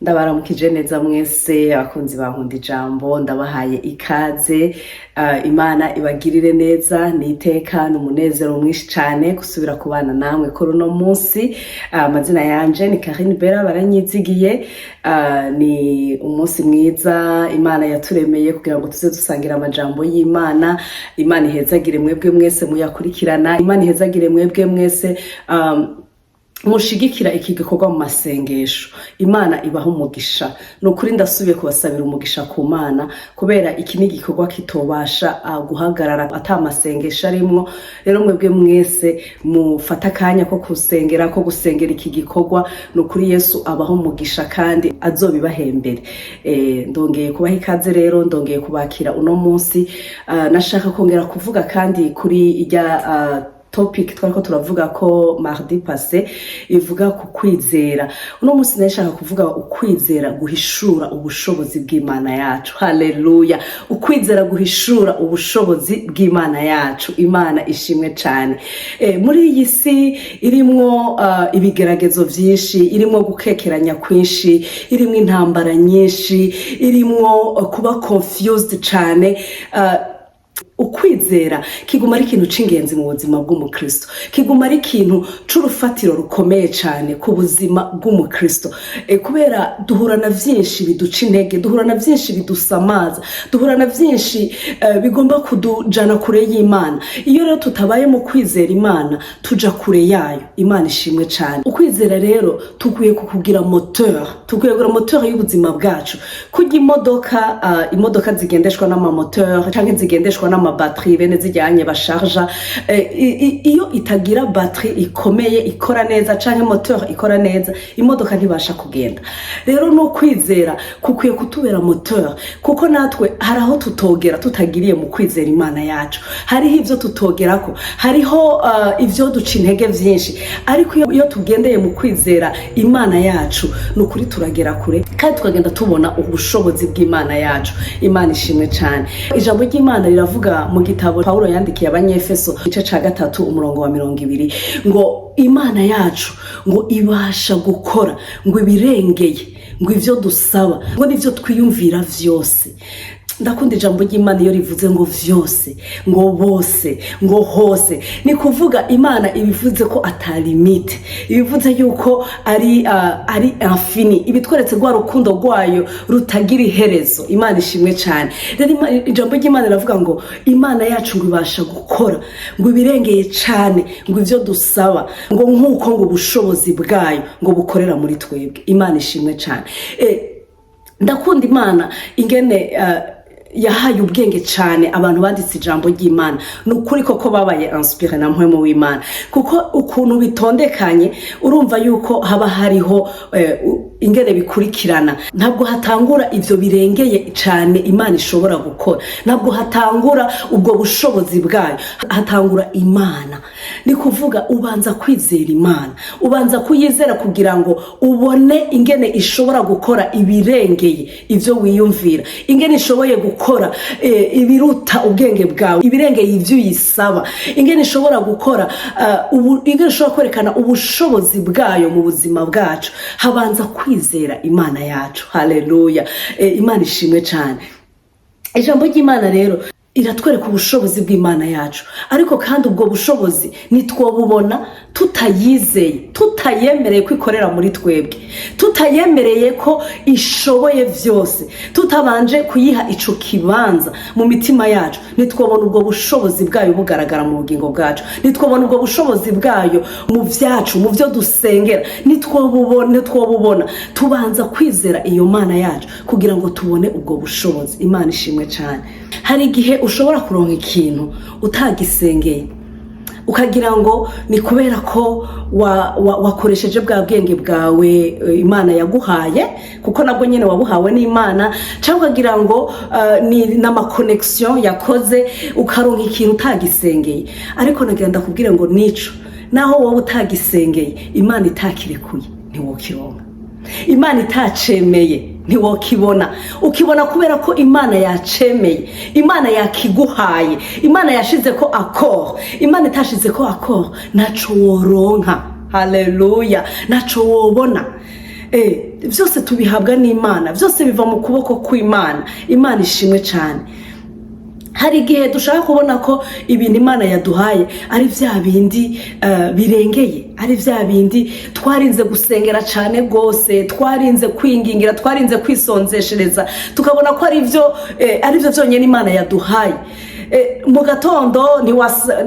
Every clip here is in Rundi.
Ndabaramukije neza mwese abakunzi ba Nkunda Ijambo, ndabahaye ikaze. Imana ibagirire neza. Ni iteka, ni umunezero mwinshi cane gusubira kubana namwe kuri uno munsi. Amazina yanje ni Karine Bera Baranyizigiye. Ni umunsi mwiza Imana yaturemeye kugira ngo tuze dusangira amajambo y'Imana. Imana ihezagire mwebwe mwese muyakurikirana. Imana ihezagire mwebwe mwese mushigikira iki gikorwa mu masengesho. Imana ibaha umugisha. Ni ukuri, ndasubiye kubasabira umugisha ku Mana, kubera iki ni igikorwa kitobasha guhagarara ata masengesho arimwo. Rero mwebwe mwese mufata akanya ko gusengera iki gikorwa, ni ukuri Yesu abaha umugisha kandi azobibahembere. Ndongeye kubaha ikaze rero, ndongeye kubakira uno munsi. Nashaka kongera kuvuga kandi kuri irya topic twariko turavuga ko mardi passé, ivuga ku kwizera. Uno munsi nashaka kuvuga ukwizera guhishura ubushobozi bw'Imana yacu. Haleluya! Ukwizera guhishura ubushobozi bw'Imana yacu. Imana ishimwe cane. Muri iyi si irimwo ibigeragezo vyinshi, irimwo gukekeranya kwinshi, irimwo intambara nyinshi, irimwo kuba confused cane, ukwizera kiguma ari ikintu c'ingenzi mu buzima bw'umukristo, kiguma ari ikintu c'urufatiro rukomeye cane ku buzima bw'umukristo. Kubera duhura na vyinshi biduca intege, duhura na vyinshi bidusamaza, duhura na vyinshi bigomba kudujana kure y'Imana. Iyo rero tutabaye mu kwizera Imana, tuja kure yayo. Imana ishimwe cane. Ukwizera rero tukwiye kukugira moteur, tukwiye kugira moteur y'ubuzima bwacu. Kurya imodoka zigendeshwa n'amamoteur canke zigendeshwa n'amabatterie, bene zijyanye basharja, iyo itagira batterie ikomeye ikora neza canke moteur ikora neza, imodoka ntibasha kugenda. Rero no kwizera kukwiye kutubera moteur, kuko natwe hari aho tutogera tutagiriye mu kwizera Imana yacu. Hariho ivyo tutogerako, hariho ivyo duca intege vyinshi, ariko iyo tugendeye mu kwizera Imana yacu, ni ukuri turagera kure kandi tukagenda tubona ubushobozi bw'Imana yacu. Imana ishimwe cane. Ijambo ry'Imana riravuga mu gitabo Pawulo yandikiye Abanyefeso, igice ca 3, umurongo wa 20, ngo Imana yacu ngo ibasha gukora ngo ibirengeye ngo ivyo dusaba ngo n'ivyo twiyumvira vyose. Ndakunda ijambo ry'Imana iyo rivuze ngo vyose, ngo bose, ngo hose. Ni kuvuga Imana ibivuze ko ata limite, ibivuze yuko ari infini, ibitweretse rwa rukundo rwayo rutagira iherezo. Imana ishimwe cyane. Rero ijambo ry'Imana riravuga ngo Imana yacu ngo ibasha gukora ngo ibirengeye cyane ngo ivyo dusaba, ngo nk'uko ngo ubushobozi bwayo ngo bukorera muri twebwe. Imana ishimwe cyane. Ndakunda Imana ingene yahaye ubwenge cyane abantu banditse ijambo ry'Imana. Ni ukuri koko babaye inspiré na Mpwemu w'Imana, kuko ukuntu bitondekanye, urumva yuko haba hariho ingene bikurikirana. Ntabwo hatangura ivyo birengeye cyane Imana ishobora gukora, ntabwo hatangura ubwo bushobozi bwayo, hatangura Imana. Ni kuvuga ubanza kwizera Imana, ubanza kuyizera kugira ngo ubone ingene ishobora gukora ibirengeye ivyo wiyumvira, ingene ishoboye gukora ibiruta ubwenge bwawe, ibirengeye ivyo uyisaba, ingene ishobora gukora ingene ishobora kwerekana ubushobozi bwayo mu buzima bwacu. Habanza kwizera Imana yacu. Haleluya! Imana ishimwe cyane. Ijambo ry'Imana rero iratwereka ubushobozi bw'Imana yacu, ariko kandi ubwo bushobozi ntitwobubona tutayizeye, tutayemereye ko ikorera muri twebwe, tutayemereye ko ishoboye byose, tutabanje kuyiha ico kibanza mu mitima yacu. Ntitwobona ubwo bushobozi bwayo bugaragara mu bugingo bwacu, ntitwobona ubwo bushobozi bwayo mu byacu, mu byo dusengera, ntitwobubona. Tubanza kwizera iyo Mana yacu kugira ngo tubone ubwo bushobozi. Imana ishimwe cyane. Hari igihe ushobora kuronka ikintu utagisengeye, ukagira ngo ni kubera ko wakoresheje bwa bwenge bwawe Imana yaguhaye, kuko nabwo nyine wabuhawe n'Imana, cyangwa ukagira ngo ni n'amaconnexion yakoze, ukaronka ikintu utagisengeye. Ariko nagira ndakubwire ngo nico naho wowe utagisengeye, Imana itakirekuye ntiwokironka, Imana itacemeye ntiwokibona. Ukibona kubera ko Imana yacemeye, Imana yakiguhaye, Imana yashize ko accord. Imana itashize ko accord, ntaco woronka. Haleluya! Ntaco wobona. Byose tubihabwa n'Imana, byose biva mu kuboko kw'Imana. Imana ishimwe cyane. Hari igihe dushaka kubona ko ibintu Imana yaduhaye ari bya bindi birengeye, ari bya bindi twarinze gusengera cyane rwose, twarinze kwingingira, twarinze kwisonzeshereza, tukabona ko ari byo byonyine Imana yaduhaye. Mu gatondo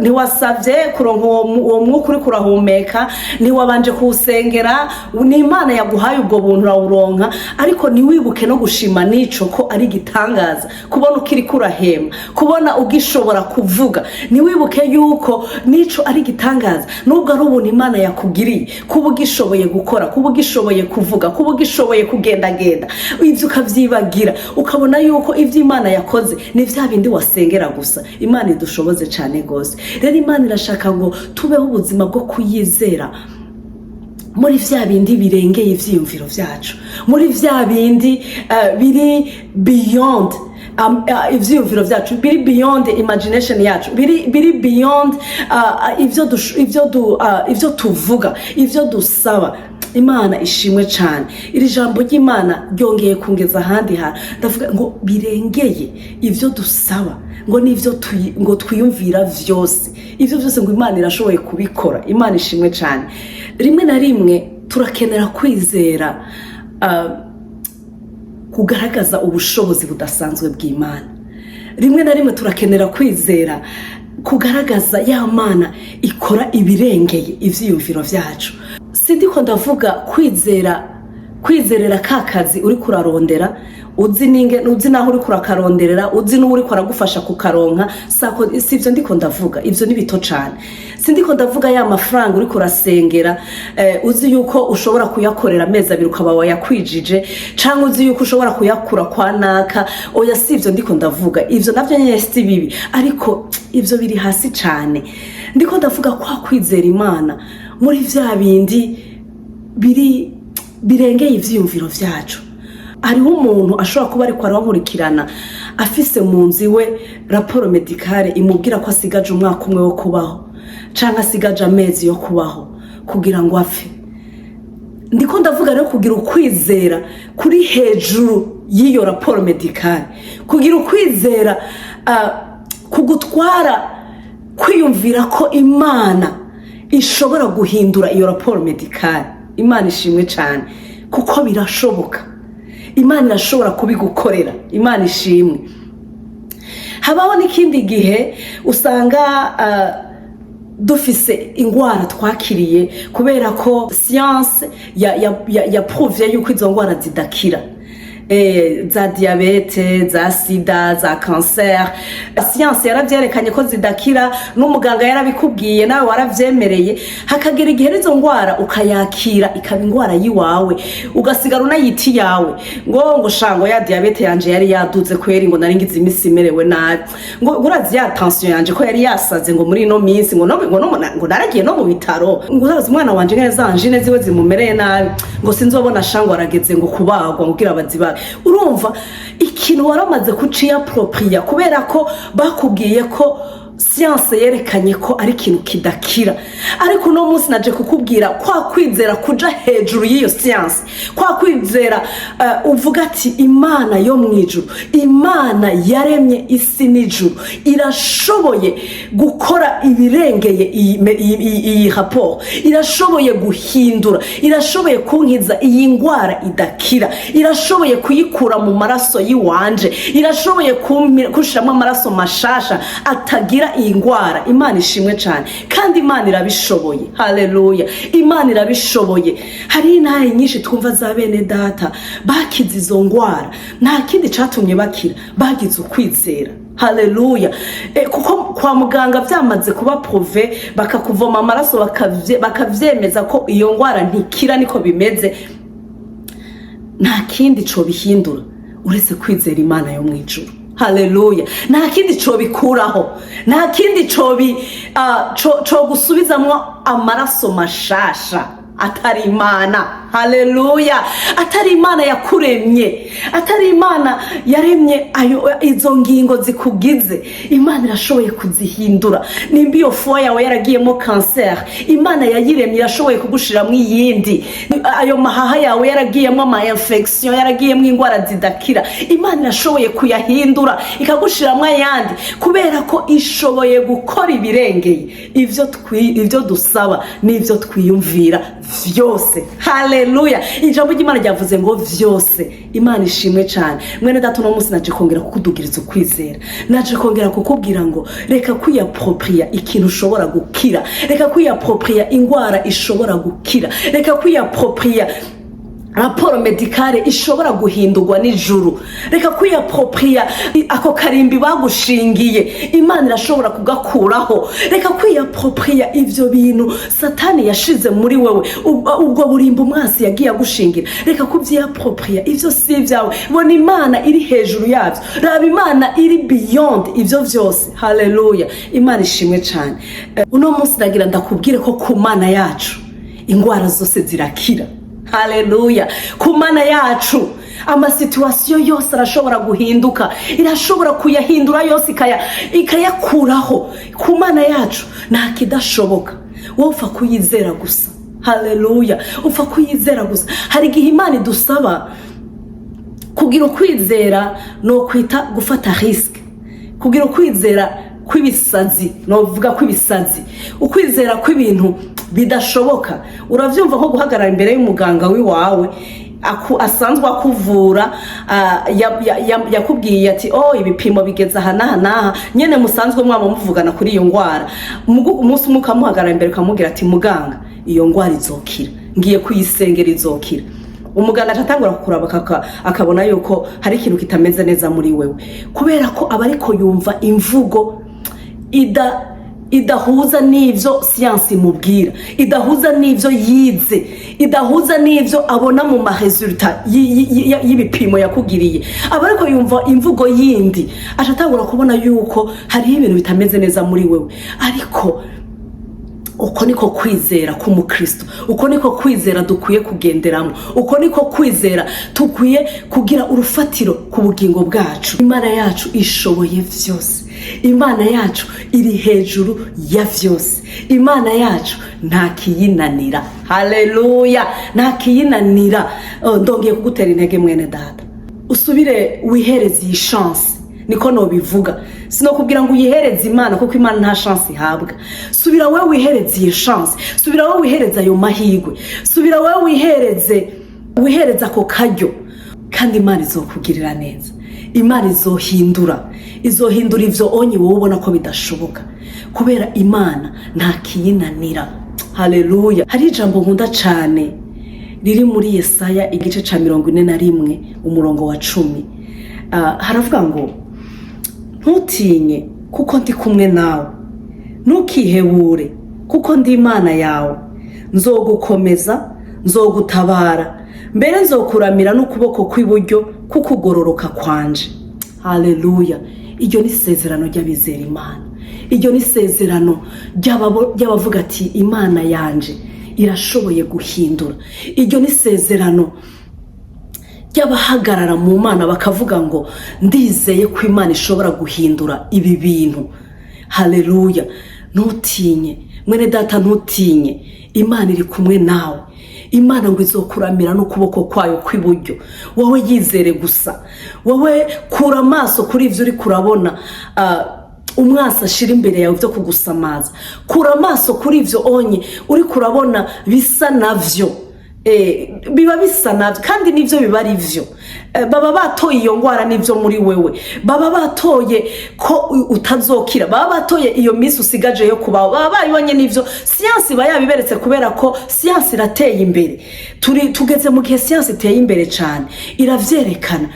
ntiwasabye kuronka uwo mwuka uri kurahumeka, ntiwabanje kuwusengera, ni Imana yaguhaye ubwo buntu urawuronka, ariko ntiwibuke no gushima n'ico ko ari igitangaza kubona ukiri kurahema, kubona ugishobora kuvuga. Ntiwibuke yuko n'ico ari igitangaza, nubwo ari ubuntu Imana yakugiriye, kuba ugishoboye gukora, kuba ugishoboye kuvuga, kuba ugishoboye kugendagenda. Ibyo ukabyibagira, ukabona yuko ibyo Imana yakoze ni bya bindi wasengera gusa. Imana idushoboze cyane rwose. Rero Imana irashaka ngo tubeho ubuzima bwo kuyizera muri vya bindi birengeye ivyiyumviro vyacu, muri vya bindi biri beyond ivyiyumviro vyacu, biri beyond imagination yacu, biri beyond ivyo tuvuga, ivyo dusaba. Imana ishimwe cyane. Iri jambo ry'Imana ryongeye kungeza ahandi hantu. Ndavuga ngo birengeye ivyo dusaba, ngo n'ivyo ngo twiyumvira vyose, ivyo byose ngo Imana irashoboye kubikora. Imana ishimwe cyane. Rimwe na rimwe turakenera kwizera kugaragaza ubushobozi budasanzwe bw'Imana. Rimwe na rimwe turakenera kwizera kugaragaza ya Mana ikora ibirengeye ivyiyumviro vyacu. Sindiko ndavuga kwizera, kwizerera ka kazi uri kurarondera, uzi ninge uzi naho uri kurakaronderera, uzi n'uwo uriko aragufasha kukaronka. Sako sivyo ndiko ndavuga, ivyo ni bito cane. Sindiko ndavuga ya mafaranga uri kurasengera, uzi yuko ushobora kuyakorera amezi 2 ukaba wayakwijije, canke uzi yuko ushobora kuyakura kwa naka. Oya, sivyo ndiko ndavuga. Ivyo navyo nyene si bibi, ariko ivyo biri hasi cane. Ndiko ndavuga kwa kwizera Imana muri vya bindi biri birengeye ivyiyumviro vyacu. Hariho umuntu ashobora kuba ariko arabakurikirana, afise mu nzu iwe rapport médicale imubwira ko asigaje umwaka umwe wo kubaho, canke asigaje amezi yo kubaho kugira ngo apfe. Ndiko ndavuga rero kugira ukwizera kuri hejuru y'iyo rapport médicale, kugira ukwizera kugutwara kwiyumvira ko Imana ishobora guhindura iyo rapport médicale. Imana ishimwe cyane, kuko birashoboka. Imana irashobora kubigukorera. Imana ishimwe. Habaho n'ikindi gihe usanga dufise ingwara twakiriye kubera ko science yaprouvé yuko izo ngwara zidakira, za diabète, za sida, za cancer. Science yaravyerekanye ko zidakira, n'umuganga yarabikubwiye, nawe waravyemereye. Hakagera igihe izo ngwara ukayakira, ikaba ingwara yiwawe, ugasigara unayita iyawe, ngo shango ya diabète yanje yari yaduze kweri, ngo nari ngize imisi imerewe nabi, ngo urazi ya tension yanje ko yari yasaze, ngo muri ino minsi ngo no, ngo, no, ngo naragiye no mu bitaro, ngo urazi umwana wanje ngene za angine ziwe zimumereye nabi, ngo sinzobona shango arageze ngo kubagwa ngo kugira bazibage. Urumva ikintu waramaze kuciyapproprier kubera ko bakubwiye ko science yerekanye ko ari ikintu kidakira. Ariko uno munsi naje kukubwira kwa kwizera kuja hejuru y'iyo science, kwa kwizera uvuga ati: "Imana yo mu ijuru, Imana yaremye isi n'ijuru, irashoboye gukora ibirengeye iyi rapport, irashoboye guhindura, irashoboye kunkiza iyi ndwara idakira, irashoboye kuyikura mu maraso y'iwanje, irashoboye kunshiramo amaraso mashasha atagira iyi ndwara." Imana ishimwe cyane, kandi Imana irabishoboye. Haleluya, Imana irabishoboye. Hari intahe nyinshi twumva za bene data bakize izo ndwara. Nta kindi cyatumye bakira, bagize ukwizera. Haleluya. Kuko kwa muganga byamaze kuba prouvé, bakakuvoma amaraso, bakavyemeza ko iyo ndwara ntikira, niko bimeze, nta kindi cobihindura uretse kwizera Imana yo mu ijuru. Haleluya. Nta kindi cobikuraho, nta kindi cobi co gusubizamwo amaraso mashasha atari Imana. Haleluya! Atari Imana yakuremye, atari Imana yaremye ayo izo ngingo zikugize, Imana irashoboye kuzihindura. Nimba iyo foie yawe yaragiyemo kanseri, Imana yayiremye irashoboye kugushiramo iyindi. Ayo mahaha yawe yaragiyemo ama infection, yaragiyemo indwara zidakira, Imana irashoboye kuyahindura ikagushiramo ayandi, kubera ko ishoboye gukora ibirengeye ivyo dusaba n'ivyo twiyumvira vyose. Haleluya! Ijambo ry'Imana ryavuze ngo vyose. Imana ishimwe cyane. Mwene data, uno munsi naje kongera kukudugiriza ukwizera, naje kongera kukubwira ngo reka kwiyapropriya ikintu ushobora gukira, reka kwiyapropriya indwara ishobora gukira, reka kwiyapropriya rapport médicale ishobora guhindurwa n'ijuru, reka kwiyapropriya ako karimbi bagushingiye, Imana irashobora kugakuraho, reka kwiyapropriya ivyo bintu Satani yashize muri wewe, ubwo burimbo umwasi yagiye agushingira, reka kubyiyapropriya. Ivyo si ibyawe. Bona Imana iri hejuru yabyo, raba Imana iri beyond ivyo vyose. Haleluya! Imana ishimwe cyane. Uno munsi ndagira ndakubwire ko ku Mana yacu indwara zose zirakira. Haleluya! Ku Mana yacu ama situation yose arashobora guhinduka, irashobora kuyahindura yose, ikayakuraho. Ku Mana yacu nta kidashoboka, wowe upfa kuyizera gusa. Haleluya! Upfa kuyizera gusa. Hari igihe Imana idusaba kugira ukwizera, ni ukwita gufata risque, kugira ukwizera kw'ibisazi, novuga kw'ibisazi, ukwizera kw'ibintu bidashoboka. Uravyumva, nko guhagarara imbere y'umuganga w'iwawe asanzwe akuvura, yakubwiye ati: "Oh, ibipimo bigeze aha n'aha n'aha," nyene musanzwe mwaba muvugana kuri iyo ndwara. Umunsi umwe ukamuhagarara imbere ukamubwira ati: "Muganga, iyo ndwara izokira, ngiye kuyisengera, izokira." Umuganga aca atangura kukuraba, akabona yuko hari ikintu kitameze neza muri wewe, kubera ko aba ariko yumva imvugo idahuza n'ivyo siyansi imubwira, idahuza n'ivyo yize, idahuza n'ivyo abona mu ma résultats y'ibipimo yakugiriye. Aba ariko yumva imvugo yindi, aca atangura kubona yuko hariho ibintu bitameze neza muri wewe. Ariko uko niko kwizera k'umukristo, uko niko kwizera dukwiye kugenderamo, uko niko kwizera dukwiye kugira urufatiro ku bugingo bwacu. Imana yacu ishoboye vyose, Imana yacu iri hejuru ya vyose, Imana yacu nta kiyinanira. Haleluya! Nta kiyinanira. Oh, ndongeye kugutera intege, mwene data, usubire wihereze iyi chance. Niko nobivuga, sinokubwira ngo uyihereze Imana, kuko Imana nta chance ihabwa. Subira wowe wihereze iyi chance, subira wowe wihereze ayo mahirwe, subira wowe wihereze ako karyo, kandi Imana izokugirira neza. Imana izohindura ivyo onye wowe ubona ko bidashoboka, kubera Imana nta kiyinanira. Haleluya! Hari ijambo nkunda cane riri muri Yesaya igice ca 41, umurongo wa 10. Haravuga ngo: "Ntutinye, kuko ndi kumwe nawe, ntukihebure, kuko ndi Imana yawe. Nzogukomeza, nzogutabara, mbere nzokuramira n'ukuboko kw'iburyo kukugororoka kwanje." Haleluya! Iryo ni isezerano ry'abizera Imana, iryo ni isezerano ry'abavuga ati: "Imana yanje irashoboye guhindura." Iryo ni isezerano ry'abahagarara mu Mana bakavuga ngo: "Ndizeye ko Imana ishobora guhindura ibi bintu." Haleluya! Ntutinye, mwene data, ntutinye, Imana iri kumwe nawe. Imana ngo izokuramira n'ukuboko kwayo kw'iburyo. Wowe yizere gusa, wowe kura amaso kuri ibyo uri kurabona umwasi ashira imbere yawe byo kugusamaza. Kura amaso kuri ibyo onye uri kurabona bisa navyo. Biba bisa nabyo, kandi nibyo biba ari byo. Baba batoye iyo ndwara n'ibyo muri wewe, baba batoye ko utazokira, baba batoye iyo minsi usigaje yo kubaho, baba bayibonye n'ibyo siyansi iba yabiberetse, kubera ko siyansi irateye imbere. Turi tugeze mu gihe siyansi iteye imbere cyane, iravyerekana.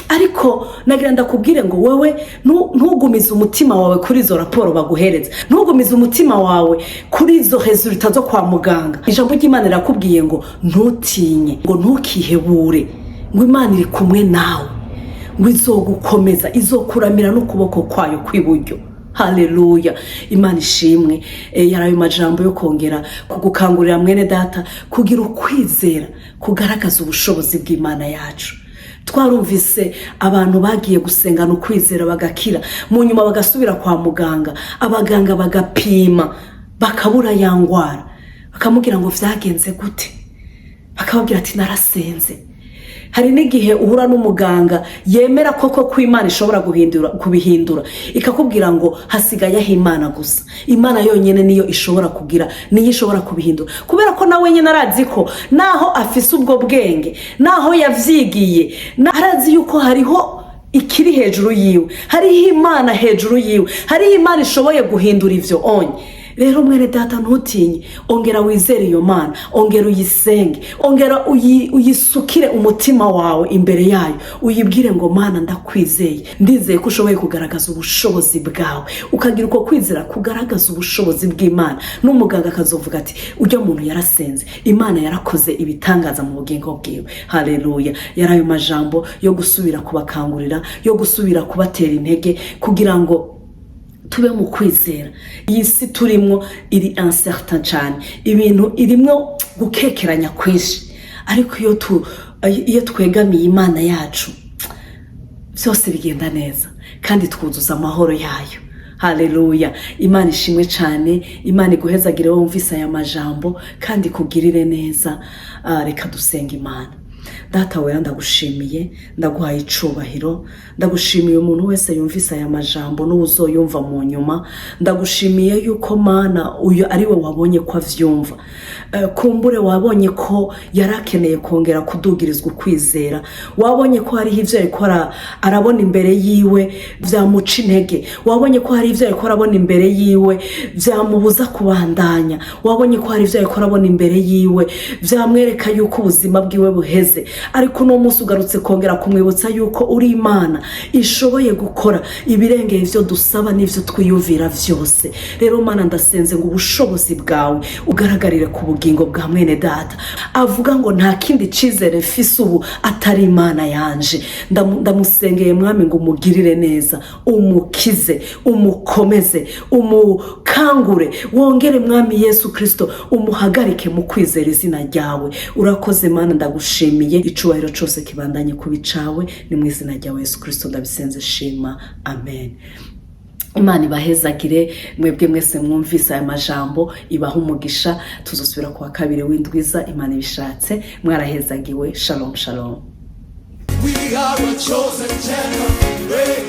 Ariko nagira ndakubwire ngo wowe ntugumize umutima wawe kuri izo raporo baguhereza, ntugumize umutima wawe kuri izo résultats zo kwa muganga. Ijambo ry'Imana rirakubwiye ngo ntutinye, ngo ntukihebure, ngo Imana iri kumwe nawe, ngo izogukomeza, izokuramira n'ukuboko kwayo kw'iburyo. Haleluya, Imana ishimwe. Yari ayo majambo yo kongera kugukangurira, mwene data, kugira ukwizera kugaragaza ubushobozi bw'Imana yacu. Twarumvise abantu bagiye gusengana ukwizera bagakira, mu nyuma bagasubira kwa muganga, abaganga bagapima bakabura ya ndwara, bakamubwira ngo: "Vyagenze gute?" Bakababwira ati: "Narasenze." Hari n'igihe uhura n'umuganga yemera koko ko Imana ishobora guhindura, kubihindura, ikakubwira ngo hasigayeho Imana gusa, Imana yonyine niyo ishobora kugira, niyo ishobora kubihindura, kubera ko nawe nyine arazi ko naho afise ubwo bwenge, naho yavyigiye, arazi yuko hariho ikiri hejuru yiwe, hariho Imana hejuru yiwe, hariho Imana ishoboye guhindura ivyo onye. Rero mwene data, ntutinye, ongera wizere iyo Mana, ongera uyisenge, ongera uyisukire umutima wawe imbere yayo, uyibwire ngo: "Mana, ndakwizeye, ndizeye ko ushoboye kugaragaza ubushobozi bwawe." Ukagira uko kwizera kugaragaza ubushobozi bw'Imana, n'umuganga akazovuga ati: "Ujya muntu yarasenze, Imana yarakoze ibitangaza mu bugingo bwiwe." Haleluya. Yari ayo majambo yo gusubira kubakangurira, yo gusubira kubatera intege kugira ngo tube mu kwizera. Iyi si turimo iri incertain cyane, ibintu irimo gukekeranya kwinshi, ariko iyo twegamiye Imana yacu byose bigenda neza kandi twuzuza amahoro yayo. Haleluya, Imana ishimwe cyane. Imana iguhezagire wumvise aya majambo kandi ikugirire neza. Reka dusenga Imana. Data wera, ndagushimiye, ndaguhaye icubahiro, ndagushimiye umuntu wese yumvise aya majambo n'uwuzoyumva mu nyuma. Ndagushimiye yuko, Mana, uyu ari we wabonye ko avyumva. Kumbure wabonye ko yari akeneye kongera kudugirizwa ukwizera, wabonye ko hariho ibyo ariko arabona imbere yiwe byamuca intege, wabonye ko hari ibyo ariko arabona imbere yiwe byamubuza kubandanya, wabonye ko hari ibyo ariko arabona imbere yiwe byamwereka yuko ubuzima bwiwe buheze. Ariko uno munsi ugarutse kongera kumwibutsa yuko uri Imana ishoboye gukora ibirengeye ibyo dusaba n'ibyo twiyumvira byose. Rero Mana, ndasenze ngo ubushobozi bwawe ugaragarire ku bugingo bwa mwene data avuga ngo: "Nta kindi cyizere mfise ubu atari Imana yanje." Ndamusengeye Mwami ngo umugirire neza, umukize, umukomeze, umukangure, wongere, Mwami Yesu Kirisito, umuhagarike mu kwizera izina ryawe. Urakoze Mana, ndagushimiye. Icubahiro cyose kibandanye kuba icawe. Ni mu izina ryawe Yesu Kirisito ndabisenze shima, amen. Imana ibahezagire mwebwe mwese mwumvise aya majambo, ibaha umugisha. Tuzosubira ku wa kabiri w'indwiza, Imana ibishatse. Mwarahezagiwe. Shalom, shalom. We are a chosen generation.